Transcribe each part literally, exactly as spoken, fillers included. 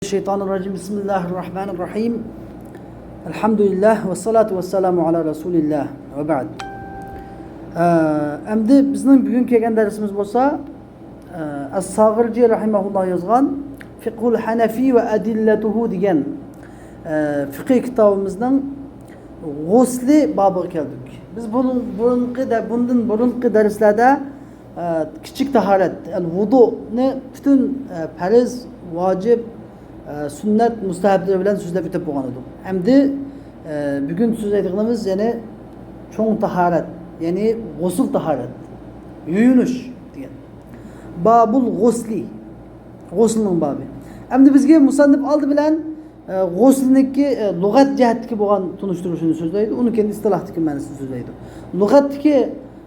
الشيطان الرجيم. بسم الله الرحمن الرحيم. الحمد لله والصلاة والسلام على رسول الله وبعد. ئە، ئەمدى بىزنىڭ بۈگۈن كەلگەن دەرسىمىز بولسا، ئە، ئەس-ساغىرجى رەھىمەھۇللاھ يازغان فىقھۇل ھەنەفى ۋە ئەدىللەتۇھۇ دېگەن، ئە، فىقھى كىتابىمىزنىڭ غۇسلى بابىغا كەلدۇق. بىز بۇنىڭ بۇرۇنقى دە-، بۇندىن بۇرۇنقى دەرسلەردە ئە، كىچىك تاھارەت، ئەل ۋۇدۇنى پۈتۈن، ئە، پەرز، ۋاجىپ، ئە، سۈننەت، مۇستەھەبلىرى بىلەن سۆزلەپ ئۆتۈپ بولغان ئىدۇق. ئەمدى، ئە، بۈگۈن سۆزلەيدىغىنىمىز يەنە چوڭ تاھارەت، يەنى غۇسۇل تاھارەت، يۇيۇنۇش دېگەن. بابۇل غۇسلى، غۇسلىنىڭ بابى. ئەمدى بىزگە مۇسەننىپ ئالدى بىلەن ئە، غۇسلنىڭكى، ئە، لۇغەت جەھەتتىكى بولغان تونۇشتۇرۇشىنى سۆزلەيدۇ، ئۇنىڭ كېيىن ئىستىلاھتىكى مەنىسىنى سۆزلەيدۇ. لۇغەتتىكى،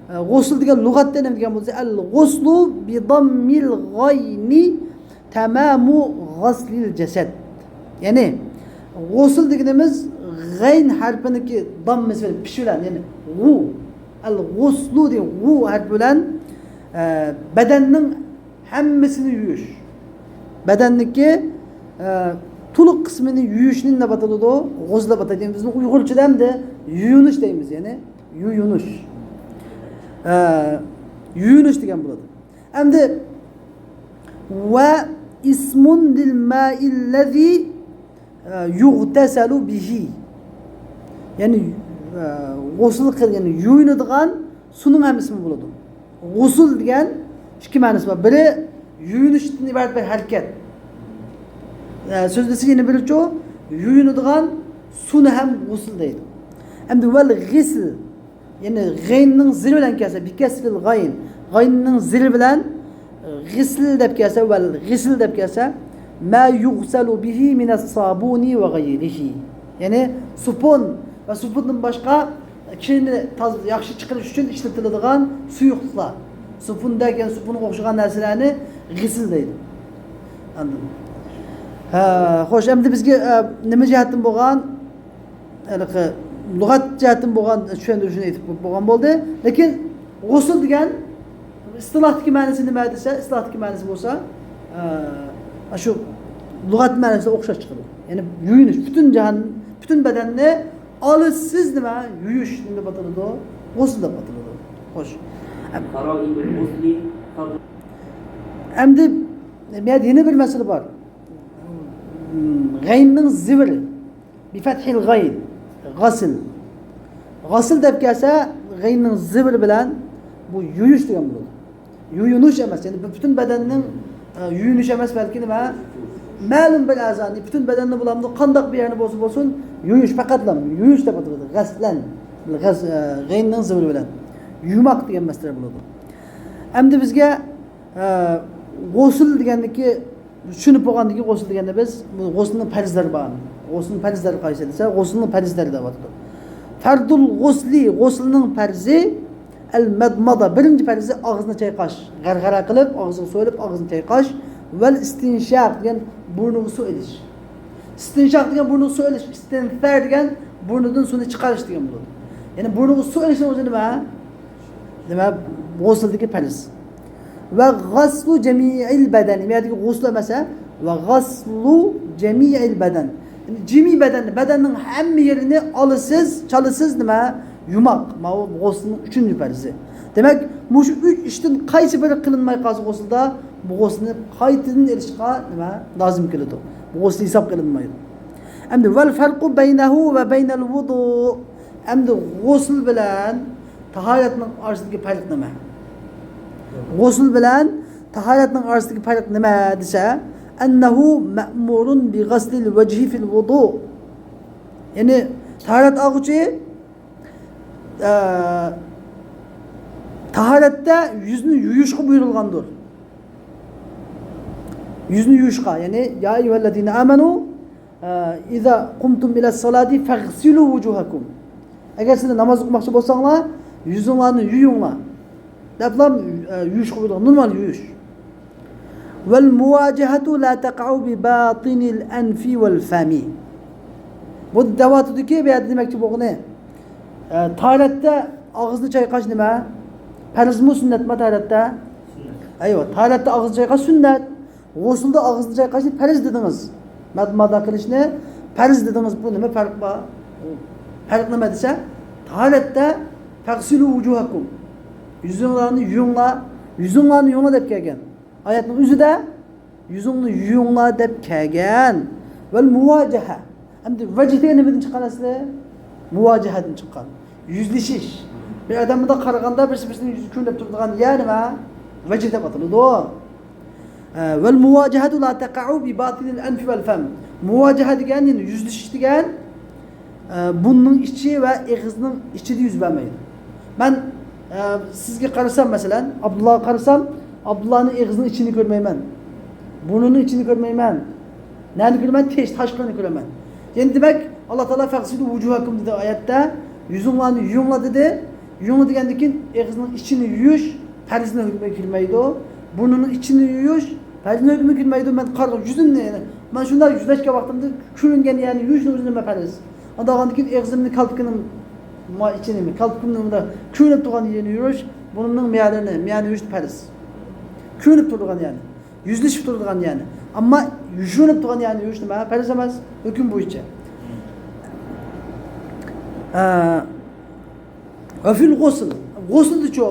ئە، غۇسل دېگەن لۇغەتتە نېمە دېگەن بولسا، ئەل غۇسلۇ بىداممىل غاينى تەمامۇ غاسلىل جەسەد. يەنى، غۇسل دېگىنىمىز غەين ھەرپىنىڭكى داممىسى بىلەن، پېشى بىلەن، يەنى غۇ، ئەل غۇسلۇ دېگەن غۇ ھەرپى بىلەن، ئە، بەدەننىڭ ھەممىسىنى يۇيۇش. بەدەننىڭكى، ئە، تولۇق قىسمىنى يۇيۇشنى نېمە دەپ ئاتىلىدۇ؟ غۇسل دەپ ئاتايدۇ. بىزنىڭ ئۇيغۇرچىدا ئەمدى يۇيۇنۇش دەيمىز، يەنى يۇيۇنۇش. ئە، يۇيۇنۇش دېگەن بولىدۇ. ئەمدى ۋە ئىسمۇن لىل مائىللەزى يۇغتەسەلۇ بىھى. يەنى، ئە، غۇسۇل قىل-، يەنى يۇيۇنىدىغان سۇنىڭ ھەم ئىسمى بولىدۇ. غۇسۇل دېگەن ئىككى مەنىسى بار. بىرى يۇيۇنۇشتىن ئىبارەت بىر ھەرىكەت. ئە، سۆزلىسە يەنە بىرىچۇ، يۇيۇنىدىغان سۇنى ھەم غۇسۇل دەيدۇ. ئەمدى ۋەل غىسل. يەنى غەيننىڭ زىرى بىلەن كەلسە، بىكەسرىل غەين. غەيننىڭ زىرى بىلەن، ئە، غىسل دەپ كەلسە، ۋەل غىسل دەپ كەلسە، ما يۇغسەلۇ بىھى مىنەس سابۇنى ۋە غەيرىھى. يەنى سوپۇن ۋە سوپۇندىن باشقا كىرنى تاز-، ياخشى چىقىرىش ئۈچۈن ئىشلىتىلىدىغان سۇيۇقلۇقلار. سوپۇندەك، يەنى سوپۇنغا ئوخشىغان نەرسىلەرنى غىسل دەيدۇ. ئاندىن. ھە، خوش، ئەمدى بىزگە، ئە، نېمە جەھەتتىن بولغان؟ ھېلىقى لۇغەت جەھەتتىن بولغان چۈشەندۈرۈشنى ئېيتىپ بولغان بولدى. لېكىن غۇسۇل دېگەن ئىستىلاھتىكى مەنىسى نېمە دېسە، ئىستىلاھتىكى مەنىسى بولسا، ئە، شۇ لۇغەت مەنىسى ئوخشاش چىقىدۇ. يەنى يۇيۇنۇش، پۈتۈن جاھان، پۈتۈن بەدەننى ئالىسىز نېمە؟ يۇيۇش نېمە دەپ ئاتىلىدۇ؟ غۇسۇل دەپ ئاتىلىدۇ. خوش. فرائض الغسل فرض. ئەمدى بۇ يەردە يەنە بىر مەسىلە بار. غەيننىڭ زىۋىرى. بىفەتھىل غەين. غاسىل. غاسىل دەپ كەلسە، غەيننىڭ زىۋىرى بىلەن بۇ يۇيۇش دېگەن بولىدۇ. يۇيۇنۇش ئەمەس، يەنى بۇ پۈتۈن بەدەننىڭ، ئە، يۇيۇنۇش ئەمەس، بەلكى نېمە؟ مەلۇم بىر ئەزانى، پۈتۈن بەدەننى بولامدۇ، قانداق بىر يەرنى بولسا بولسۇن، يۇيۇش، پەقەتلا يۇيۇش دەپ ئاتىلىدۇ. غەسلەن. غەس-، ئە، غەيننىڭ زىۋىرى بىلەن. يۇماق دېگەن مەسىلە بولىدۇ. ئەمدى بىزگە، ئە، غۇسۇل دېگەندىكى چۈشىنىپ بولغاندىن كېيىن غۇسۇل دېگەندە بىز بۇ غۇسۇلنىڭ پەرزلىرى بار. غۇسۇلنىڭ پەرزلىرى قايسى دېسە، غۇسۇلنىڭ پەرزلىرى دەۋاتىدۇ. فەردۇل غۇسلى، غۇسۇلنىڭ پەرزى، ئەل مەدمەدە، بىرىنچى پەرزى ئاغزىنى چايقاش. غەرغەرە قىلىپ، ئاغزىغا سۇ ئېلىپ، ئاغزىنى چايقاش. ۋەل ئىستىنشاق دېگەن بۇرنىغا سۇ ئېلىش. ئىستىنشاق دېگەن بۇرنىغا سۇ ئېلىش. ئىستىنسار دېگەن بۇرنىدىن سۇنى چىقىرىش دېگەن بولىدۇ. يەنى بۇرنىغا سۇ ئېلىشنىڭ ئۆزى نېمە؟ نېمە؟ غۇسۇلدىكى پەرز. ۋە غەسلۇ جەمىئىل بەدەن. نېمە دېگەن غۇسۇل ئەمەس، ھە؟ ۋە غەسلۇ جەمىئىل بەدەن. يەنى جىمى بەدەننى، بەدەننىڭ ھەممە يېرىنى ئالىسىز، چالىسىز، نېمە؟ يۇماق. ماۋۇ غۇسۇلنىڭ ئۈچىنچى پەرزى. دېمەك، مۇشۇ ئۈچ ئىشتىن قايسى بىرى قىلىنماي قالسا غۇسۇلدا، بۇ غۇسۇلنى قايتىدىن ئېلىشقا نېمە؟ لازىم كېلىدۇ. بۇ غۇسۇل ھېسابقا ئېلىنمايدۇ. ئەمدى ۋەل فەرقۇ بەينەھۇ ۋە بەينەل ۋۇدۇ. ئەمدى غۇسۇل بىلەن تاھارەتنىڭ ئارىسىدىكى پەرق نېمە؟ غۇسۇل بىلەن تاھارەتنىڭ ئارىسىدىكى پەرق نېمە دېسە، ئەننەھۇ مەئمۇرۇن بىغەسلىل ۋەجھى فىل ۋۇدۇ. يەنى تاھارەت ئالغۇچى، ئە، تاھارەتتە يۈزنى يۇيۇشقا بۇيرۇلغاندۇر. يۈزنى يۇيۇشقا، يەنى يا ئەييۇھەللەزىنە ئامەنۇ، ئە، ئىزا قۇمتۇم ئىلەس سالاتی فەغسىلۇ ۋۇجۇھەكۇم. ئەگەر سىلەر ناماز ئوقۇماقچى بولساڭلار، يۈزۈڭلارنى يۇيۇڭلار. دەپلا، ئە، يۇيۇشقا بۇيرۇلغان، نورمال يۇيۇش. ۋەل مۇۋاجىھەتۇ لا تەقەئۇ بىباتىنىل ئەنفى ۋەل فەمى. بۇ دەۋاتىدۇكى، بۇ يەردە دېمەكچى بولغىنى، ئە، تاھارەتتە ئاغزىنى چايقاش نېمە؟ پەرزمۇ، سۈننەتمۇ تاھارەتتە؟ ئەيۋە، تاھارەتتە ئاغزىنى چايقاش سۈننەت. غۇسۇلدا ئاغزىنى چايقاشنى پەرز دېدىڭىز. مەدمادا قىلىشنى پەرز دېدىڭىز، بۇ نېمە پەرق بار؟ پەرق نېمە دېسە، تاھارەتتە فەغسىلۇ ۋۇجۇھەكۇم، يۈزۈڭلارنى يۇيۇڭلار، يۈزۈڭلارنى يۇيۇڭلار دەپ كەلگەن. ئايەتنىڭ ئۆزىدە يۈزۈڭنى يۇيۇڭلار دەپ كەلگەن. ۋەل مۇۋاجەھە. ئەمدى ۋەجھ دېگەن نېمىدىن چىققان ئەسلى؟ مۇۋاجەھەدىن چىققان. يۈزلىشىش. بىر ئادەم بۇنداق قارىغاندا بىرسى بىرسىنىڭ يۈزى كۆرۈنۈپ تۇرىدىغان يەر نېمە؟ ۋەجھ دەپ ئاتىلىدۇ. ۋەل مۇۋاجەھەتۇ لا تەقەئۇ بى باتىنىل ئەنفى ۋەل فەم. مۇۋاجەھە دېگەن، يەنى يۈزلىشىش دېگەن، ئە، بۇرنىنىڭ ئىچى ۋە ئېغىزنىڭ ئىچىدە يۈز بەرمەيدۇ. مەن، ئە، سىزگە قارىسام، مەسىلەن، ئابدۇللاغا قارىسام، ئابدۇللانىڭ ئېغىزىنىڭ ئىچىنى كۆرمەيمەن. بۇرنىنىڭ ئىچىنى كۆرمەيمەن. نەنى كۆرىمەن؟ تېش، تاشقىرىنى كۆرىمەن. يەنى دېمەك، ئاللا تائالا فەغسىلۇ ۋۇجۇھەكۇم دېدى ئايەتتە، يۈزۈڭلارنى يۇيۇڭلار دېدى. يۇيۇڭلار دېگەندىن كېيىن ئېغىزنىڭ ئىچىنى يۇيۇش پەرزنىڭ ھۆكمىگە كىرمەيدۇ. بۇرنىنىڭ ئىچىنى يۇيۇش پەرزنىڭ ھۆكمىگە كىرمەيدۇ. مەن قارىغان يۈزۈمنى، يەنى مەن شۇنداق يۈزلەشكەن ۋاقتىمدا كۆرۈنگەن يەرنى يۇيۇشنىڭ ئۆزى نېمە پەرز؟ ئانداغاندىن كېيىن ئېغىزىمنى، كالپۇكىنىڭ ما ئىچىنى، كالپۇكۇمنىڭ مۇنداق كۆرۈنۈپ تۇرغان يېرىنى يۇيۇش، بۇرنۇمنىڭ مىيەلىرىنى، مىيەنى يۇيۇش پەرز. كۆرۈنۈپ تۇرىدىغان يەرنى. يۈزلىشىپ تۇرىدىغان يەرنى. ئەمما يوشۇرۇنۇپ تۇرغان يەرنى يۇيۇش نېمە؟ پەرز ئەمەس. ھۆكۈم بويىچە. ئە، ۋە فىل غۇسل. غۇسلدىچۇ؟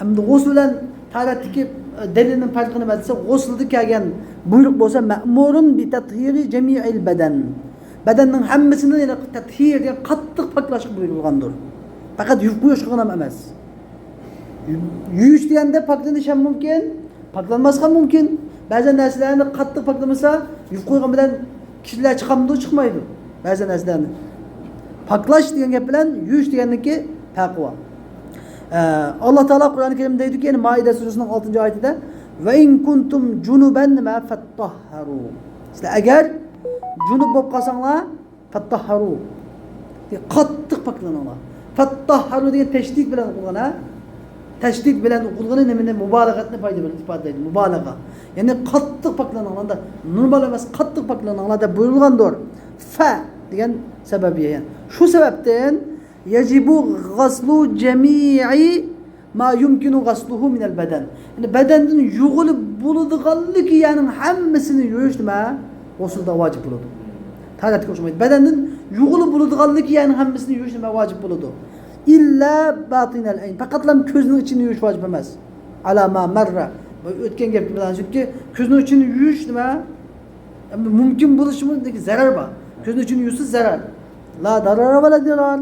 ئەمدى غۇسل بىلەن تاھارەتتىكى، ئە، دەلىلنىڭ پەرقى نېمە دېسە، غۇسلدا كەلگەن بۇيرۇق بولسا، مەئمۇرۇن بى تەتھىرى جەمىئىل بەدەن. بەدەننىڭ ھەممىسىنى، يەنى تەتھىر دېگەن قاتتىق پاكلاشقا بۇيرۇلغاندۇر. پەقەت يۇيۇپ قويۇشقا ئەمەس. يۇيۇش دېگەندە پاكلىنىش ھەم مۇمكىن، پاكلانماسلىق ھەم مۇمكىن. بەزى نەرسىلەرنى قاتتىق پاكلىمىسا، يۇيۇپ قويغان بىلەن كىرلەر چىقامدۇ، چىقمايدۇ. بەزى نەرسىلەرنى پاكلاش دېگەن گەپ بىلەن يۇيۇش دېگەننىڭكى پەرقى بار. ئە، ئاللا تائالا قۇرئان كەرىمدە دەيدۇكى، يەنى مائىدە سۈرىسىنىڭ ئالتىنچى ئايىتىدە، ۋە ئىن كۇنتۇم جۇنۇبەن نېمە فەتتاھھەرۇ. سىلەر ئەگەر جۇنۇب بولۇپ قالساڭلار، فەتتاھھەرۇ. قاتتىق پاكلىنىڭلار. فەتتاھھەرۇ دېگەن تەشدىد بىلەن ئوقۇلغان، ھە؟ تەشدىد بىلەن ئوقۇلغىنى نېمىنى؟ مۇبالىغەتنى پايدا بىلەن ئىپادىلەيدۇ. مۇبالىغە. يەنى قاتتىق پاكلىنىڭلار، نورمال ئەمەس، قاتتىق پاكلىنىڭلار دەپ بۇيرۇلغاندۇر. فە دېگەن سەۋەبىيە. يەنى شۇ سەۋەبتىن يەجىبۇ غەسلۇ جەمىئى ما يۇمكىنۇ غەسلۇھۇ مىنەل بەدەن. يەنى بەدەندىن يۇغىلى بولىدىغانلىكى يەرنىڭ ھەممىسىنى يۇيۇش نېمە؟ غۇسۇلدا ۋاجىپ بولىدۇ. تاھارەتكە ئوخشىمايدۇ. بەدەندىن يۇغىلى بولىدىغانلىكى يەرنىڭ ھەممىسىنى يۇيۇش نېمە؟ ۋاجىپ بولىدۇ. ئىللا باتىنەل ئەين. پەقەتلا كۆزنىڭ ئىچىنى يۇيۇش ۋاجىپ ئەمەس. ئەلا ما مەررە. بۇ ئۆتكەن گەپ بىلەن، چۈنكى كۆزنىڭ ئىچىنى يۇيۇش نېمە؟ مۇمكىن بولۇشىمۇ، لېكىن زەرەر بار. كۆزنىڭ ئىچىنى يۇيسا زەرەر. لا دارارە ۋە لا دىرار.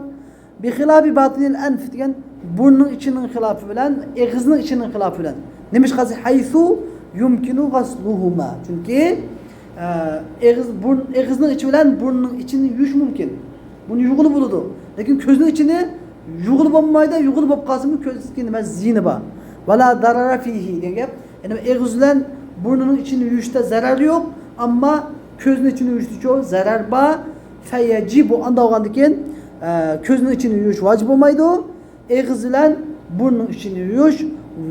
بىخىلاپى باتىنىل ئەنف دېگەن بۇرنىنىڭ ئىچىنىڭ خىلاپى بىلەن، ئېغىزنىڭ ئىچىنىڭ خىلاپى بىلەن. نېمىشقا دېسە، ھەيسۇ يۇمكىنۇ غەسلۇھۇما. چۈنكى، ئە، ئېغىز، بۇرۇن، ئېغىزنىڭ ئىچى بىلەن بۇرنىنىڭ ئىچىنى يۇيۇش مۇمكىن. بۇنى يۇغىلى بولىدۇ. لېكىن كۆزنىڭ ئىچىنى يۇغىلى بولمايدۇ، يۇغىلى بولۇپ قالسىمۇ كۆزگە نېمە زىيىنى بار. ۋە لا دارارە فىھى دېگەن گەپ. يەنى ئېغىز بىلەن بۇرنىنىڭ ئىچىنى يۇيۇشتا زەرەر يوق، ئەمما كۆزنىڭ ئىچىنى يۇيۇشتىچۇ زەرەر بار. فەيەجىبۇ، ئانداق بولغاندىن كېيىن، ئە، كۆزنىڭ ئىچىنى يۇيۇش ۋاجىپ بولمايدۇ. ئېغىز بىلەن بۇرنىنىڭ ئىچىنى يۇيۇش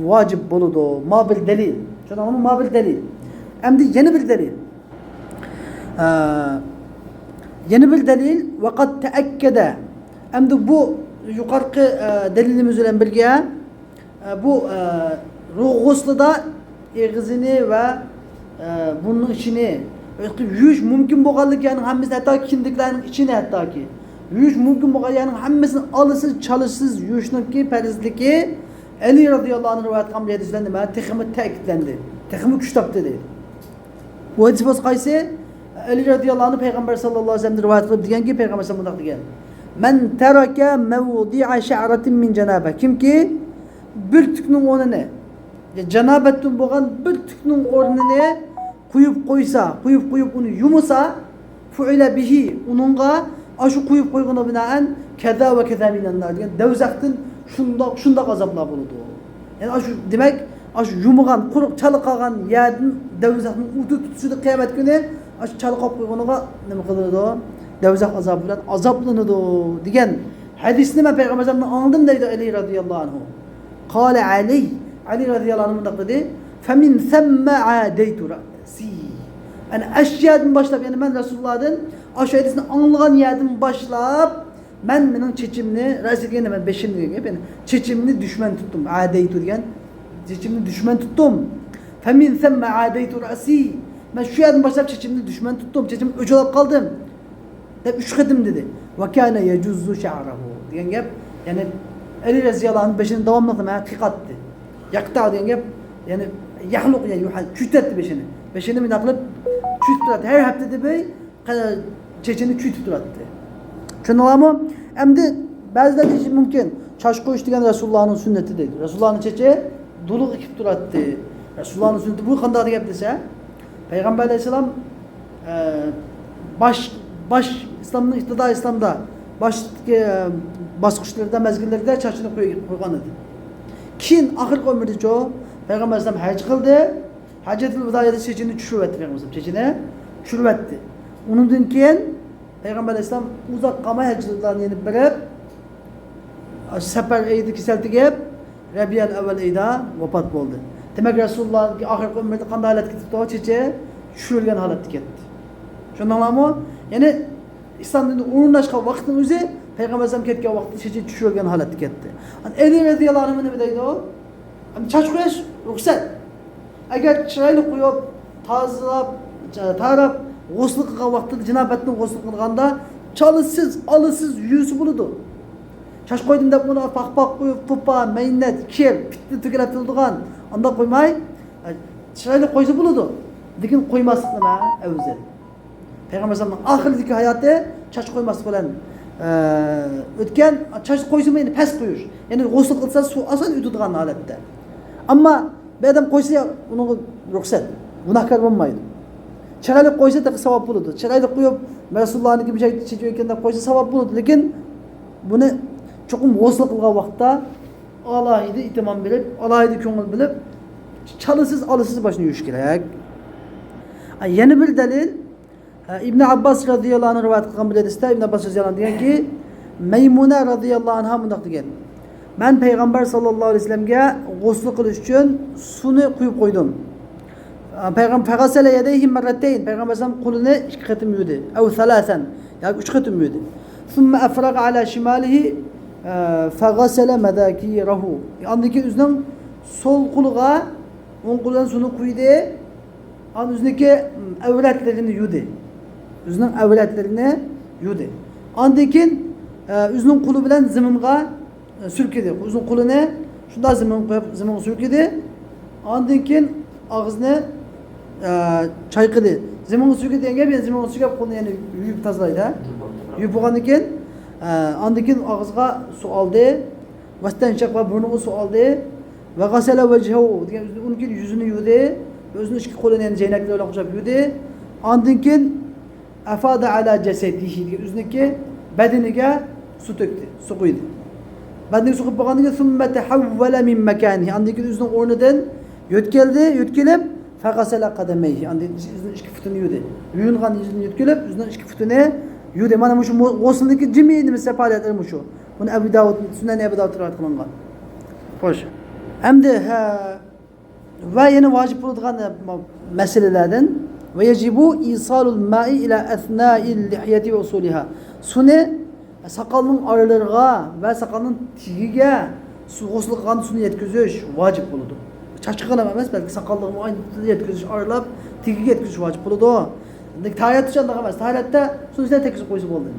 ۋاجىپ بولىدۇ. ما بىل دەلىل. چۈشەندىڭىزمۇ؟ ما بىل دەلىل. ئەمدى يەنە بىر دەلىل. ئە، يەنە بىر دەلىل. ۋەقەد تەئەككەدە. ئەمدى بۇ يۇقىرىقى، ئە، دەلىلىمىز بىلەن بىرگە، ئە، بۇ، ئە، غۇسلىدا ئېغىزىنى ۋە، ئە، بۇرنىنىڭ ئىچىنى يۇيۇش مۇمكىن بولغانلىكى، يەنى ھەممىسىنى، ھەتتاكى كىندىكلەرنىڭ ئىچىنى، ھەتتاكى يۇيۇش مۇمكىن بولغان يەرنىڭ ھەممىسىنى ئالىسىز، چالىسىز يۇيۇشنىڭكى پەرزلىكى ئەلى رەزىياللاھۇ ئەنھۇ رىۋايەت قىلغان بۇ ھەدىس بىلەن نېمە؟ تېخىمۇ تەكىتلەندى، تېخىمۇ كۈچ تاپتى دەيدۇ. بۇ ھەدىس بولسا قايسى؟ ئەلى رەزىياللاھۇ ئەنھۇ پەيغەمبەر ساللاللاھۇ ئەلەيھى ۋەسەللەمدىن رىۋايەت قىلىپ دېگەنكى، پەيغەمبەر ساللاللاھۇ ئەلەيھى ۋەسەللەم مۇنداق دېگەن، مەن تەرەكە مەۋدىئە شەئرەتىن مىن جەنابە. كىمكى بىر تۈكنىڭ ئورنىنى، جانابەتتىن بولغان بىر تۈكنىڭ ئورنىنى قويۇپ قويسا، قويۇپ قويۇپ ئۇنى يۇمىسا، فۇئىلە بىھى، ئۇنىڭغا ئاشۇ قويۇپ قويغىنىغا بىنائەن كەزا ۋە كەزا مىنەننار دېگەن دوزاختىن شۇنداق، شۇنداق ئازابلار بولىدۇ. يەنى ئاشۇ، دېمەك، ئاشۇ يۇمىغان، قۇرۇق چالا قالغان يەردىن دوزاخنىڭ ئوتى تۇتۇشىدا قىيامەت كۈنى ئاشۇ چالا قالغان قويغىنىغا نېمە قىلىنىدۇ؟ دوزاخ ئازابى بىلەن ئازابلىنىدۇ دېگەن ھەدىسنى مەن پەيغەمبەر ئەلەيھىسسالامدىن ئاڭلىدىم دەيدۇ ئەلى رەزىياللاھۇ ئەنھۇ. قالە ئەلى، ئەلى رەزىياللاھۇ ئەنھۇ مۇنداق دېدى، فەمىن سەممە ئادەيتۇ رەسى. يەنى ئاشۇ يەردىن باشلاپ، يەنى مەن رەسۇلۇللاھدىن ئاشۇ ھەدىسنى ئاڭلىغان يەردىن باشلاپ، مەن مېنىڭ چېچىمنى، رەسى دېگەن نېمە؟ بېشىم دېگەن گەپ. يەنى چېچىمنى دۈشمەن تۇتتۇم. ئادەيتۇ دېگەن، چېچىمنى دۈشمەن تۇتتۇم. فەمىن سەممە ئادەيتۇ رەسى. مەن شۇ يەردىن باشلاپ چېچىمنى دۈشمەن تۇتتۇم، چېچىم ئۆچۈرۈپ قالدىم، دەپ ئۈچ قېتىم دېدى. ۋە كانە يەجۇززۇ شەئرەھۇ دېگەن گەپ، يەنى ئەلى رەزىياللاھۇ ئەنھۇ بېشىنى داۋاملىق نېمە قىيقاتتى. يەقتەئۇ دېگەن گەپ، يەنى يەھلۇقۇ، يەنى يۇھە-، چۈشۈرتەتتى بېشىنى. بېشىنى مۇنداق قىلىپ چۈشۈرتۈپ تۇراتتى. ھەر ھەپتىدە بىر قە-، چېچىنى چۈشۈرتۈپ تۇراتتى. چۈشەندىڭلارمۇ؟ ئەمدى بەزىلەر دېيىشى مۇمكىن، چاچ قويۇش دېگەن رەسۇلۇللانىڭ سۈننىتى دەيدۇ. رەسۇلۇللانىڭ چېچى دۇلۇق ئېكىپ تۇراتتى. رەسۇلۇللانىڭ سۈننىتى بۇ قانداق دېگەن گەپ دېسە، پەيغەمبەر ئەلەيھىسسالام، ئە، باش، باش ئىسلامنىڭ ئىپتىدا ئىسلامدا باشتىكى، ئە، باسقۇچلىرىدا، مەزگىللىرىدە چاچىنى قوي-، قويغان ئىدى. كېيىن ئاخىرقى ئۆمرىدىچۇ پەيغەمبەر ئەلەيھىسسالام ھەج قىلدى. ھەججەتۇل ۋىدائىدا چېچىنى چۈشۈرۈۋەتتى پەيغەمبەر ئەلەيھىسسالام. چېچىنى چۈشۈرۈۋەتتى. ئۇنىڭدىن كېيىن پەيغەمبەر ئەلەيھىسسالام ئۇزاق قالماي ھەججەتۇل ۋىدانى يەنە بېرىپ، سەپەر ئېيىدا كېسەل تېگىپ، رەبىئەل ئەۋۋەل ئېيىدا ۋاپات بولدى. دېمەك، رەسۇلۇللا ئاخىرقى ئۆمرىدە قانداق ھالەتكە كېتىپتۇ؟ چېچى چۈشۈرۈلگەن ھالەتتە كەتتى. چۈشەندىڭلارمۇ؟ يەنى ئىسلام دىنى ئورۇنلاشقان ۋاقىتنىڭ ئۆزى پەيغەمبەر ئەلەيھىسسالام كەتكەن ۋاقىتتا چېچى چۈشۈرۈلگەن ھالەتتە كەتتى. ئەلى رەزىياللاھۇ ئەنھۇ نېمە دەيدۇ؟ ئەمدى چاچ قويۇش رۇخسەت. ئەگەر چىرايلىق قويۇپ، تازىلاپ، تاراپ، غۇسل قىلغان ۋاقتىدا، جىنابەتتىن غۇسل قىلغاندا، چالىسىز، ئالىسىز يۇيسا بولىدۇ. چاچ قويدۇم دەپ ئۇنى پاخ-پاخ قويۇپ، توپا، مەينەت، كىر، پىتنە تۆكۈلۈپ تۇرىدىغان، ئانداق قويماي، ئە، چىرايلىق قويسا بولىدۇ. لېكىن قويماسلىق نېمە؟ ئەۋزەل. پەيغەمبەر ئەلەيھىسسالامنىڭ ئاخىرىدىكى ھاياتى چاچ قويماسلىق بىلەن، ئە، ئۆتكەن. چاچ قويسىمۇ يەنە پەس قويۇش. يەنى غۇسل قىلسا سۇ ئاسان ئۆتىدىغان ھالەتتە. ئەمما بىر ئادەم قويسا، ئۇنىڭغا رۇخسەت، گۇناھكار بولمايدۇ. چىرايلىق قويسا تېخى ساۋاب بولىدۇ. چىرايلىق قويۇپ، رەسۇلۇللانىڭكى مۇشۇ چېچى ئۆتكەندە قويسا ساۋاب بولىدۇ. لېكىن بۇنى چوقۇم غۇسل قىلغان ۋاقىتتا ئالاھىدە ئېھتىمام بېرىپ، ئالاھىدە كۆڭۈل بۆلۈپ، چالىسىز، ئالىسىز باشنى يۇيۇش كېرەك. ئە، يەنە بىر دەلىل، ئە، ئىبن ئابباس رەزىياللاھۇ ئەنھۇ رىۋايەت قىلغان بىر ھەدىستە، ئىبن ئابباس رەزىياللاھۇ ئەنھۇ دېگەنكى، مەيمۇنە رەزىياللاھۇ ئەنھا مۇنداق دېگەن: مەن پەيغەمبەر ساللاللاھۇ ئەلەيھى ۋەسەللەمگە غۇسل قىلىش ئۈچۈن سۇنى قۇيۇپ قويدۇم. پەيغەم-، فەغەسەلە يەدەيھى مەررەتەين، پەيغەمبەر ئەلەيھىسسالام قولىنى ئىككى قېتىم يۇدى. ئەۋ سەلاسەن، ياكى ئۈچ قېتىم يۇدى. ثم أفرغ على شماله، ئە، فغسل مذاكيره. ئاندىن كېيىن ئۆزىنىڭ سول قولىغا، ئوڭ قولى بىلەن سۇنى قۇيدى. ئاندىن ئۆزىنىڭكى ئەۋرەتلىرىنى يۇدى. ئۆزىنىڭ ئەۋرەتلىرىنى يۇدى. ئاندىن كېيىن، ئە، ئۆزىنىڭ قولى بىلەن زېمىنغا سۈركىدى. ئۇزۇن قولىنى شۇنداق زېمىنغا قويۇپ، زېمىنغا سۈركىدى. ئاندىن كېيىن ئاغزىنى، ئە، چايقىدى. زېمىنغا سۈركىدى دېگەن گەپ، يەنى زېمىنغا سۈركەپ، قولىنى يەنە يۇيۇپ تازىلايدۇ. يۇيۇپ بولغاندىن كېيىن، ئە، ئاندىن كېيىن ئاغزىغا سۇ ئالدى. ۋەستەنشەق ۋە بۇرنىغا سۇ ئالدى. ۋە غەسەلە ۋەجھەھۇ دېگەن، ئۇنىڭ كېيىن يۈزىنى يۇدى. ئۆزىنىڭ ئىككى قولىنى يەنە زەينەكلەر بىلەن قوشاپ يۇدى. ئاندىن كېيىن ئەفادە ئەلا جەسەدىھى دېگەن، ئۆزىنىڭكى بەدىنىگە سۇ تۆكتى، سۇ قۇيدى. بەدىنىگە سۇ قۇيۇپ بولغاندىن كېيىن، ثم تحول من مكانه، ئاندىن كېيىن ئۆزىنىڭ ئورنىدىن يۆتكەلدى، يۆتكىلىپ، فغسل قدميه، ئاندىن ئۆزىنىڭ ئىككى پۇتىنى يۇدى. يۇيۇنغان يېرىدىن يۆتكىلىپ، ئۆزىنىڭ ئىككى پۇتىنى يۇدى. مانا مۇشۇ مۇ-، غۇسلدىكى جىمى نېمىسى پائالىيەتلىرى مۇشۇ. بۇنى ئەبۇ داۋۇد، سۈنەن ئەبۇ داۋۇد رىۋايەت قىلىنغان. خوش. ئەمدى، ھە، ۋە يەنە ۋاجىپ بولىدىغان، ئە، مەسىلىلەردىن، ۋە يەجىبۇ ئىسالۇل مائى ئىلە ئەسنائىل لىھيەتى ۋە ئۇسۇلىھا. سۇنى ساقالنىڭ ئارىلىرىغا ۋە ساقالنىڭ تېگىگە سۇ، غۇسل قىلغان سۇنى يەتكۈزۈش ۋاجىپ بولىدۇ. چاچقىغىنا ئەمەس، بەلكى ساقاللىرىغىمۇ ئاينى يەتكۈزۈش، ئارىلاپ تېگىگە يەتكۈزۈش ۋاجىپ بولىدۇ. لېكىن تاھارەتتە ئانداق ئەمەس. تاھارەتتە سۇنى سەل تەگكۈزۈپ قويسا بولدى.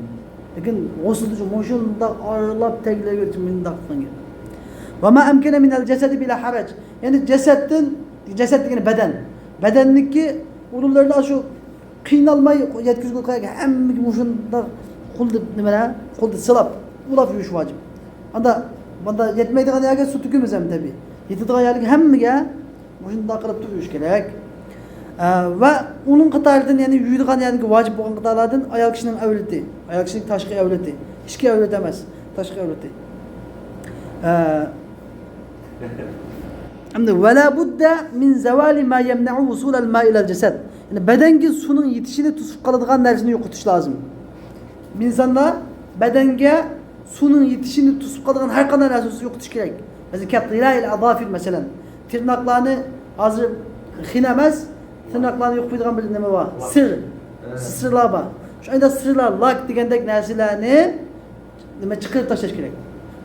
لېكىن غۇسلدا مۇشۇنداق ئارىلاپ تەگلەپ يۈرۈپ مۇنداق قىلغان گەپ. ۋە ما ئەمكەنە مىنەل جەسەدى بىلا ھەرەج. يەنى جەسەتتىن، جەسەت دېگەنى بەدەن. بەدەننىڭكى ئورۇنلىرىنى شۇ قىينالماي يەتكۈزگىلى، ھەممىگە مۇشۇنداق قولدا نېمىلەر، قولدا سىلاپ، ئۇلاپ يۇيۇش ۋاجىپ. ئاندا، ماندا يەتمەيدىغان يەرگە سۇ تۆكىمىز ھەم تەبىئىي. يېتىدىغان يەرگە ھەممىگە مۇشۇنداق قىلىپ تۇرۇش كېرەك. ئە، ۋە ئۇنىڭ قاتارىدىن، يەنى يۇيىدىغان يەردىكى ۋاجىپ بولغان قاتارلاردىن ئايال كىشىنىڭ ئەۋرىتى، ئايال كىشىنىڭ تاشقى ئەۋرىتى، ئىچكى ئەۋرىتى ئەمەس، تاشقى ئەۋرىتى. ئە، ئەمدى ۋەلا بۇددە مىن زەۋالى ما يەمنەئۇ ۋۇسۇلەل مائى ئىلەل جەسەد. يەنى بەدەنگە سۇنىڭ يېتىشىنى توسۇپ قالىدىغان نەرسىنى يوقىتىش لازىم. ئىنساندا بەدەنگە سۇنىڭ يېتىشىنى توسۇپ قالىدىغان ھەر قانداق نەرسىنى يوقىتىش كېرەك. مەسىلەن، كەتتىرايىل ئەزافىر، مەسىلەن، تىرناقلارنى، ھازىر خېنە ئەمەس، تىرناقلارنى يوقىتىدىغان بىر نېمە بار؟ سىر. سىرلار بار. شۇ ئايدا سىرلار، لاك دېگەندەك نەرسىلەرنى نېمە، چىقىرىپ تاشلاش كېرەك.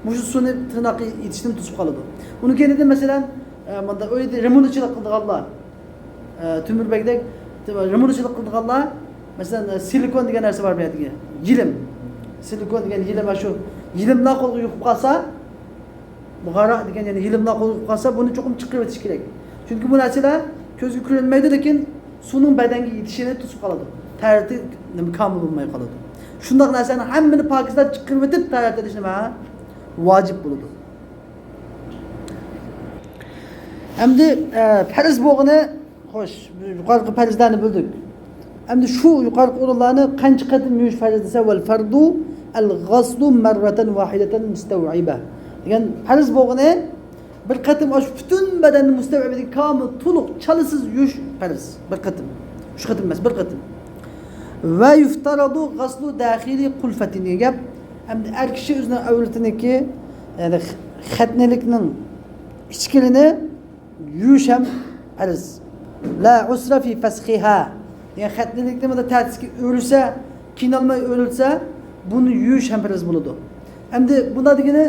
مۇشۇ سۇنى تىرناق يېتىشتىن توسۇپ قالىدۇ. ئۇنىڭ كەينىدىن، مەسىلەن، ئە، مۇنداق ئۆيدە رېمونتچىلىق قىلىدىغانلار، ئە، تۆمۈر بەگدەك رېمونتچىلىق قىلىدىغانلار، مەسىلەن، سىلىكون دېگەن نەرسە بار بۇ يەردىكى. يېلىم. سىلىكون دېگەن يېلىم، شۇ يېلىملار قولغا يۇقۇپ قالسا، بۇغارا دېگەن، يەنى يېلىملار قولغا يۇقۇپ قالسا، بۇنى چوقۇم چىقىرىۋېتىش كېرەك. چۈنكى بۇ نەرسىلەر كۆزگە كۆرۈنمەيدۇ، لېكىن سۇنىڭ بەدەنگە يېتىشىنى توسۇپ قالىدۇ. تەھارىتى نېمە، كامىل بولماي قالىدۇ. شۇنداق نەرسىلەرنىڭ ھەممىنى پاكىزلاپ چىقىرىۋېتىپ، تەھارەت ئېلىش نېمە؟ ۋاجىپ بولىدۇ. ئەمدى، ئە، پەرز بولغىنى، خوش، يۇقىرىقى پەرزلەرنى بىلدۇق. ئەمدى شۇ يۇقىرىقى ئورۇنلارنى قانچە قېتىم يۇيۇش پەرز دېسە، ۋەل فەرزۇ ئەل غەسلۇ مەررەتەن ۋاھىدەتەن مۇستەۋئىبە دېگەن پەرز بولغىنى، بىر قېتىم ئاشۇ پۈتۈن بەدەننى مۇستەۋئىبە دېگەن كامىل، تولۇق، چالىسىز يۇيۇش پەرز. بىر قېتىم. ئۈچ قېتىم ئەمەس، بىر قېتىم. ۋە يۇفتەرەدۇ غەسلۇ داخىلى قۇلفەتىن دېگەن گەپ. ئەمدى ئەر كىشى ئۆزىنىڭ ئەۋرىتىنىڭكى، يەنى خەتنىلىكنىڭ ئىچكىرىنى يۇيۇش ھەم پەرز. لا ئۇسرە فى فەسخىھا. يەنى خەتنىلىكنى مۇنداق تەتۈرگە ئۆرۈلسە، كىيىنەلمەي ئۆرۈلسە، بۇنى يۇيۇش ھەم پەرز بولىدۇ. ئەمدى بۇنداق دېگىنى،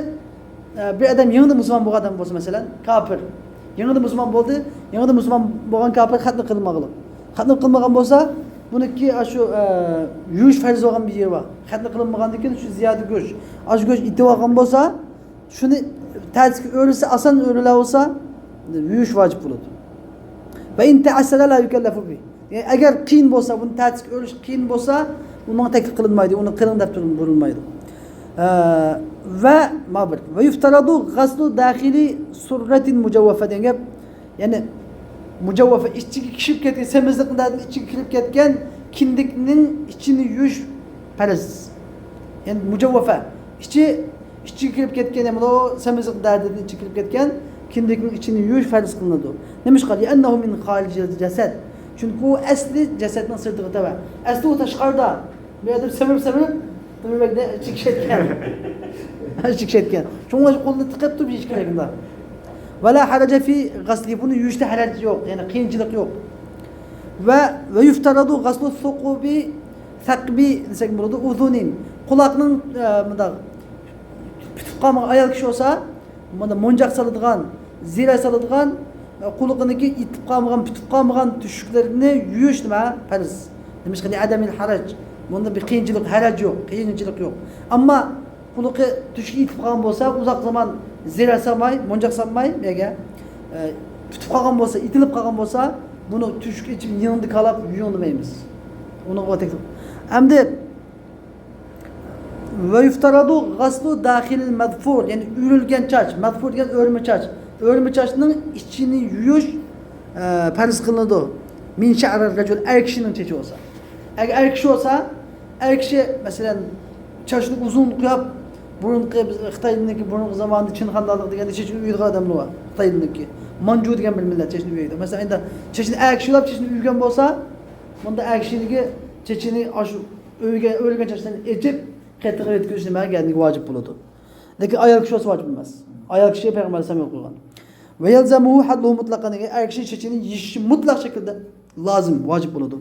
ئە، بىر ئادەم يېڭىدىن مۇسۇلمان بولغان ئادەم بولسا، مەسىلەن، كاپىر. يېڭىدىن مۇسۇلمان بولدى، يېڭىدىن مۇسۇلمان بولغان كاپىر خەتنە قىلمىغىلى. خەتنە قىلمىغان بولسا، بۇنىڭكى ئاشۇ، ئە، يۇيۇش پەرز بولغان بىر يېرى بار. خەتنە قىلىنمىغاندىن كېيىن شۇ زىيادە گۆش، ئاشۇ گۆش ئېتىۋالغان بولسا، شۇنى تەتۈرگە ئۆرۈلسە، ئاسان ئۆرۈلە بولسا، يۇيۇش ۋاجىپ بولىدۇ. ۋە ئىن تەئەسسەرە لا يۇكەللەفۇ بىھ. يەنى ئەگەر قىيىن بولسا، بۇنى تەتۈرگە ئۆرۈلۈش قىيىن بولسا، ئۇنىڭغا تەكلىپ قىلىنمايدۇ، ئۇنى قىلىڭ دەپ تۇرۇلمايدۇ. ئە، ۋە ما بىر. ۋە يۇفتەرەدۇ غەسلۇ داخىلى سۇررەتىن مۇجەۋۋەفە دېگەن گەپ. يەنى مۇجەۋۋەفە، ئىچىگە كىرىپ كەتكەن، سېمىزلىقنىڭ ئىچىگە كىرىپ كەتكەن كىندىكنىڭ ئىچىنى يۇيۇش پەرز. يەنى مۇجەۋۋەفە، ئىچى، ئىچىگە كىرىپ كەتكەن، يەنى بۇ سېمىزلىق دەردىدىن ئىچىگە كىرىپ كەتكەن كىندىكنىڭ ئىچىنى يۇيۇش پەرز قىلىنىدۇ. نېمىشقا؟ لىئەننەھۇ مىن خارىجىل جەسەد. چۈنكى ئۇ ئەسلى جەسەتنىڭ سىرتىغا تەۋە. ئەسلى ئۇ تاشقارىدا. بۇ يەردە سېمىرىپ، سېمىرىپ، بۇ يەردە ئىچىگە كەتكەن. ئىچىگە كەتكەن. شۇڭا قولىنى تىقىپ تۇرۇپ يېيىش كېرەك ئۇندا. ۋەلا ھەرەجە فى غەسلى، بۇنى يۇيۇشتا ھەرەج يوق، يەنى قىيىنچىلىق يوق. ۋە، ۋە يۇفتەرەدۇ غەسلۇ سۇقۇبى، سەقبى دېسەك بولىدۇ، ئۇزۇنىن. قۇلاقنىڭ، ئە، مۇنداق پۈتۈپ قالمىغان ئايال كىشى بولسا، مۇندا مونجاق سالىدىغان، زىرە سالىدىغان، ئە، قۇلىقىنىڭكى ئېتىپ قالمىغان، پۈتۈپ قالمىغان تۆشۈكلىرىنى يۇيۇش نېمە؟ پەرز. نېمىشقا؟ لىئەدەمىل ھەرەج. بۇندا بىر قىيىنچىلىق، ھەرەج يوق، قىيىنچىلىق يوق. ئەمما قۇلىقى تۆشۈكى ئېتىپ قالغان بولسا، ئۇزاق زامان زىرە سالماي، مونجاق سالماي، نېمىگە، ئە، پۈتۈپ قالغان بولسا، ئېتىلىپ قالغان بولسا، بۇنى تۆشۈك ئېچىپ يېنىڭدا كالاپ يۇيۇڭ دېمەيمىز. ئۇنىڭغا تەكلىپ. ئەمدى ۋە يۇفتەرەدۇ غەسلۇ داخىلىل مەزفۇر، يەنى ئۆرۈلگەن چاچ، مەزفۇر دېگەن ئۆرمە چاچ. ئۆرمە چاچنىڭ ئىچىنى يۇيۇش، ئە، پەرز قىلىنىدۇ. مىن شەئرىر رەجۇل، ئەر كىشىنىڭ چېچى بولسا. ئەگەر ئەر كىشى بولسا، ئەر كىشى، مەسىلەن، چاچنى ئۇزۇن قويۇپ، بۇرۇنقى بىز خىتاينىڭكى بۇرۇنقى زاماندا چىن خاندانلىق دېگەندە چېچىنى ئۆيىدىغان ئادەملەر بار. خىتاينىڭكى مانجۇ دېگەن بىر مىللەت چېچىنى ئۆيىدۇ. مەسىلەن، ئەندى چېچىنى ئەر كىشى ئۇلاپ چېچىنى ئۆيگەن بولسا، بۇندا ئەر كىشىنىڭكى چېچىنى ئاشۇ ئۆيگە ئۆرۈلگەن چاچلارنى ئېچىپ، قېتىغا يەتكۈزۈش نېمە؟ يەنى ۋاجىپ بولىدۇ. لېكىن ئايال كىشى بولسا ۋاجىپ ئەمەس. ئايال كىشى پەيغەمبەر ئەلەيھىسسالام يول قويغان. ۋە يەلزەمۇھۇ ھەللۇھۇ مۇتلەقەن دېگەن ئەر كىشى چېچىنى يېشىشى مۇتلەق شەكىلدە لازىم، ۋاجىپ بولىدۇ.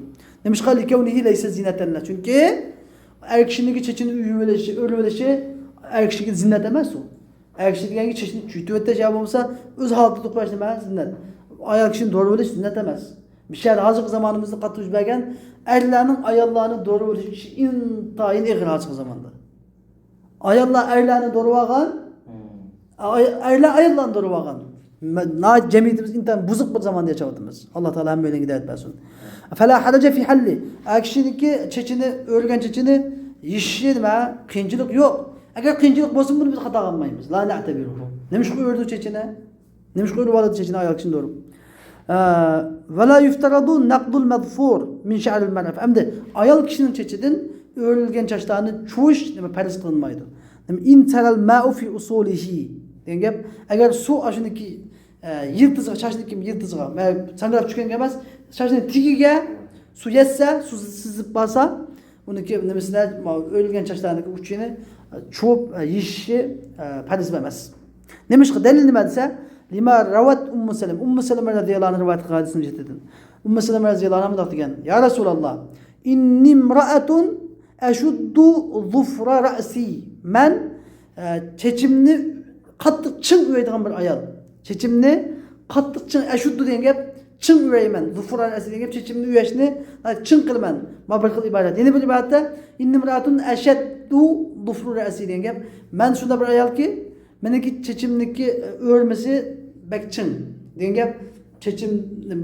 نېمىشقا؟ لىكەۋنىھى لەيسە زىنەتەن لەھ. چۈنكى ئەر كىشىنىڭكى چېچىنى ئۆرۈۋېلىشى، ئۆرۈۋېلىشى ئەر كىشىگە زىننەت ئەمەس ئۇ. ئەر كىشى دېگەنگە چېچىنى چۈشۈرتۈۋېتىش يا بولمىسا ئۆز ھالىتىدە قويۇش نېمە؟ زىننەت. ئايال كىشىنى دورىۋېلىش زىننەت ئەمەس. مىشەدە ھازىرقى زامانىمىزدا قاتتىق يۈز بەرگەن ئەرلەرنىڭ ئاياللارنى دورىۋېلىش ئىشى ئىنتايىن ئېغىر ھازىرقى زاماندا. ئاياللار ئەرلەرنى دورىۋالغان، ئاي-، ئەرلەر ئاياللارنى دورىۋالغان. مە-، ناھايىتى جەمئىيىتىمىز ئىنتايىن بۇزۇق بىر زاماندا ياشاۋاتىمىز. ئاللا تائالا ھەممەيلەنگە ھىدايەت بەرسۇن. فەلا ھەرەجە فى ھەللى. ئەر كىشىنىڭكى چېچىنى، ئۆرۈلگەن چېچىنى يېشىشى نېمە؟ قىيىنچىلىق يوق. ئەگەر قىيىنچىلىق بولسىمۇ، بۇنى بىز خاتا قىلمايمىز. لا نەئتەبىرۇھۇ. نېمىشقا ئۆردى چېچىنى؟ نېمىشقا ئۆرۈۋالىدۇ چېچىنى ئايال كىشىنى دورىپ؟ ئە، ۋەلا يۇفتەرەدۇ نەقدۇل مەزفۇر مىن شەئرىل مەرئەتى. ئەمدى ئايال كىشىنىڭ چېچىدىن ئۆرۈلگەن چاچلارنى چۇۋۇش نېمە پەرز قىلىنمايدۇ. نېمە، ئىن سەرەل مەئۇ فى ئۇسۇلىھى دېگەن گەپ، ئەگەر سۇ ئاشۇنىڭكى، ئە، يىلتىزىغا، چاچنىڭكى يىلتىزىغا، مە-، ساڭگىلاپ چۈشكەن ئەمەس، چاچنىڭ تېگىگە سۇ يەتسە، سۇ سىزىپ بارسا، ئۇنىڭكى نېمىسىنى، ماۋۇ ئۆرۈلگەن چاچلارنىڭكى ئۇچىنى، ئە، چۇۋۇپ، ئە، يېشىشى، ئە، پەرز ئەمەس. نېمىشقا؟ دەلىل نېمە دېسە، لىما رەۋەت ئۇممۇ سەلەمە. ئۇممۇ سەلەمە رەزىيەللاھۇ ئەنھا رىۋايەت قىلغان ھەدىسنى ئىشلىتىدۇ. ئۇممۇ سەلەمە رەزىيەللاھۇ ئەنھا مۇنداق دېگەن: يا رەسۇلاللا، ئىننىمرەئەتۇن ئەشۇددۇ ظۇفرە رەئسى. مەن، ئە، چېچىمنى قاتتىق چىڭ ئۆرۈيدىغان بىر ئايال. چېچىمنى قاتتىق چىڭ، ئەشۇددۇ دېگەن گەپ، چىڭ ئۆرەيمەن. ظفر رأسي دېگەن گەپ چېچىمنى ئۆرەشنى چىڭ قىلىمەن. مانا بىر خىل ئىبارەت. يەنە بىر ئىبارەتتە، إني امرأة أشد ظفر رأسي دېگەن گەپ. مەن شۇنداق بىر ئايالكى، مېنىڭكى چېچىمنىڭكى ئۆرمىسى بەك چىڭ دېگەن گەپ. چېچىم،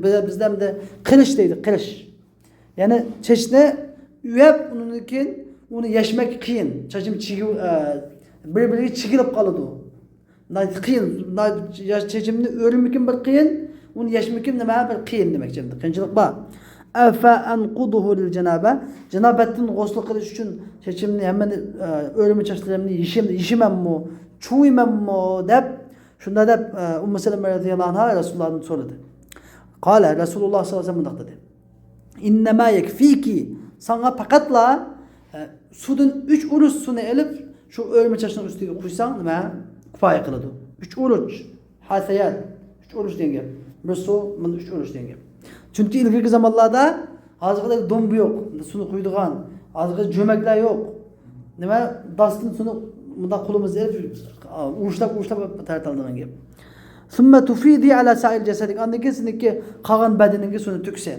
بىزدە ئەمدى قىرىش دەيدۇ، قىرىش. يەنى چېچىنى ئۆرۈپ، ئۇنىڭدىن كېيىن ئۇنى يەشمەك قىيىن. چېچىم چىگىپ، ئە، بىر-بىرىگە چىگىلىپ قالىدۇ. ناھايىتى قىيىن. ناھايىتى ياش-، چېچىمنى ئۆرۈمىكىم بىر قىيىن، ئۇنى يەشمىكىم نېمە بىر قىيىن دېمەكچى. قىيىنچىلىق بار. أفأنقضه للجنابة؟ جانابەتتىن غۇسل قىلىش ئۈچۈن چېچىمنى ھەممىنى، ئە، ئۆرمە چاچلىرىمنى يېشىم-، يېشىمەنمۇ؟ چۇۋىمەنمۇ؟ دەپ، شۇنداق دەپ، ئە، ئۇممۇ سەلەمە رەزىياللاھۇ ئەنھا رەسۇلۇللاھتىن سورىدى. قال رەسۇلۇللاھ سەللەللاھۇ ئەلەيھى ۋەسەللەم مۇنداق دېدى. إنما يكفيك، ساڭا پەقەتلا، ئە، سۇدىن ئۈچ ئۇرۇش سۇنى ئېلىپ، شۇ ئۆرمە چاچنىڭ ئۈستىگە قۇيساڭ، نېمە، كۇپايە قىلىدۇ. ئۈچ ئۇرۇش، ھەسەيەت، ئۈچ ئۇرۇش دېگەن گەپ. بىر سۇ، مۇندا ئۈچ ئۇرۇش دېگەن گەپ. چۈنكى ئىلگىرىكى زامانلاردا ھازىرقىدەك دۇمبا يوق، سۇنى قۇيىدىغان، ھازىرقى جۆمەكلەر يوق. نېمە، داستىن سۇنى مۇنداق قولىمىزدا ئېلىپ، ئۇرۇشلاپ، ئۇرۇشلاپ تارتالىدىغان گەپ. ثم تفيضي على سائر جسدك، ئاندىن كېيىن سېنىڭكى قالغان بەدىنىڭگە سۇنى تۆكسە.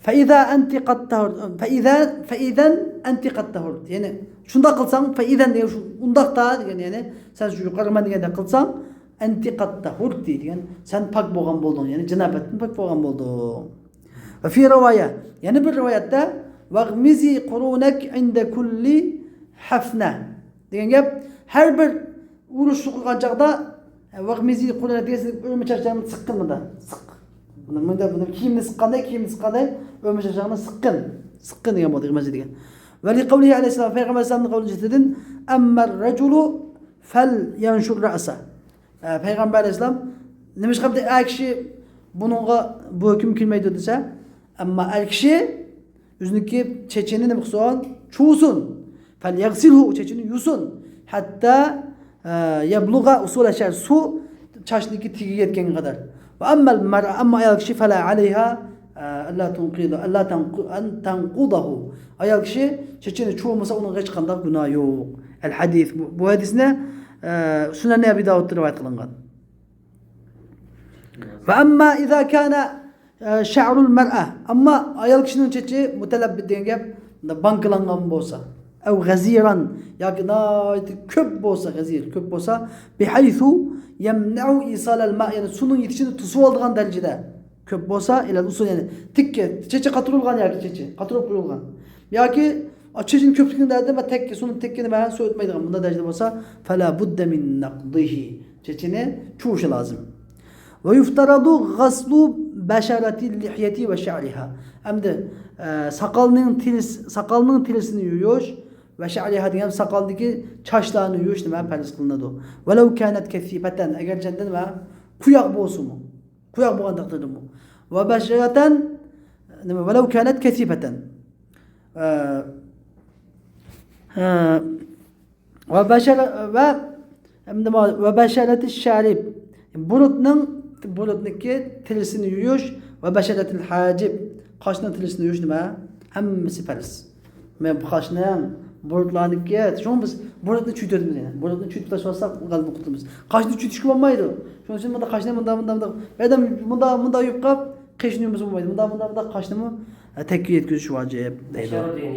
فإذا أنت قد طهرت، فإذا، فإذا أنت قد طهرت. يەنى شۇنداق قىلساڭ، فإذا دېگەن شۇ، ئۇنداقتا دېگەن، يەنى سەن شۇ يۇقىرىقى مەن دېگەندەك قىلساڭ، أنت قد طهرت دېگەن، سەن پاك بولغان بولدۇڭ، يەنى جانابەتتىن پاك بولغان بولدۇڭ. وفي رواية، يەنە بىر رىۋايەتتە، واغمزي قرونك عند كل حفنة دېگەن گەپ، ھەر بىر ئۇرۇش سوقۇلغان چاغدا، ۋاغمزي قرونك دېگەن، ئۆرمە چاچلارنى سىققىن مۇندا. سىق. بۇنى مۇندا، بۇنى كىيىمنى سىققاندەك، كىيىمنى سىققاندەك، ئۆرمە چاچلارنى سىققىن. سىققىن دېگەن بولدى، ئىغمزى دېگەن. ولقوله عليه السلام، پەيغەمبەر ئەلەيھىسسالامنىڭ قەۋلىنى جىتىدىن، أما الرجل فلينشر رأسه. ئە، پەيغەمبەر ئەلەيھىسسالام، نېمىشقا دېدى، ئەر كىشى بۇنىڭغا بۇ ھۆكۈم كىرمەيدۇ دېسە، ئەمما ئەر كىشى ئۆزىنىڭكى چېچىنى نېمە قىلسۇن؟ چۇۋۇسۇن. فليغسله، چېچىنى يۇسۇن. حتى، ئە، يبلغ أصول الشعر، سۇ چاچنىڭكى تېگىگە يەتكەنگە قەدەر. وأما المرأة، ئەمما ئايال كىشى، فلا عليها، ئە، ألا تنقض، ألا تنق-، أن تنقضه. ئايال كىشى چېچىنى چۇۋۇمىسا، ئۇنىڭغا ھېچقانداق گۇناھ يوق. الحديث، بۇ، بۇ ھەدىسنى، ئە، سۇنەن ئەبى داۋۇدتا رىۋايەت قىلىنغان. وأما إذا كان، ئە، شعر المرأة، ئەمما ئايال كىشىنىڭ چېچى متلبد دېگەن گەپ، بانكىلانغان بولسا، أو غزيرا، ياكى ناھايىتى كۆپ بولسا، غەزىر، كۆپ بولسا، بحيث يمنع إيصال الماء، يەنى سۇنىڭ يېتىشىنى توسۇۋالىدىغان دەرىجىدە كۆپ بولسا، إلى الأصول، يەنى تىككە، چېچى قاتۇرۇلغان ياكى چېچى قاتۇرۇپ قويۇلغان ياكى چېچىنىڭ كۆپلۈكىنىڭ دەردى ۋە تەككە، سۇنىڭ تەككىنى ۋە سۇ ئۆتمەيدىغان بۇنداق دەرىجىدە بولسا، فلا بد من نقضه، چېچىنى چۇۋۇشى لازىم. ويفترض غسل بشرة اللحية وشعرها. ئەمدى، ئە، ساقالنىڭ تېرىسى، ساقالنىڭ تېرىسىنى يۇيۇش ۋە شەئرىھا دېگەن ساقالدىكى چاچلارنى يۇيۇش نېمە پەرز قىلىنىدۇ. ولو كانت كثيفة، ئەگەرچە نېمە، قۇياق بولسىمۇ، قۇياق بولغان تەقدىردىمۇ. وبشرة، نېمە، ولو كانت كثيفة. ئە، ئە، ۋە بەشەرە-، ۋە، ئەمدى ما-، ۋە بەشەرەتى شەرىب. بۇرۇتنىڭ، بۇرۇتنىڭكى تېرىسىنى يۇيۇش، ۋە بەشەرەتىل ھاجىب. قاشنىڭ تېرىسىنى يۇيۇش نېمە؟ ھەممىسى پەرز. مەن بۇ قاشنىڭ، بۇرۇتلارنىڭكى، شۇڭا بىز بۇرۇتنى چۈشۈرتۈۋېتىمىز يەنە. بۇرۇتنى چۈشۈرتۈپ تاشلىۋالساق، غەلىبە قۇتۇلىمىز. قاشنى چۈشۈرتۈشكە بولمايدۇ. شۇنىڭ ئۈچۈن مۇنداق قاشنى مۇنداق، مۇنداق، مۇنداق، بەدەم مۇنداق، مۇنداق يۇيۇپ قاپ، قېشىنى يۇمىسا بولمايدۇ. مۇنداق، مۇنداق، مۇنداق قاشنىمۇ، ئە، تەككە يەتكۈزۈش ۋاجىپ دەيدۇ.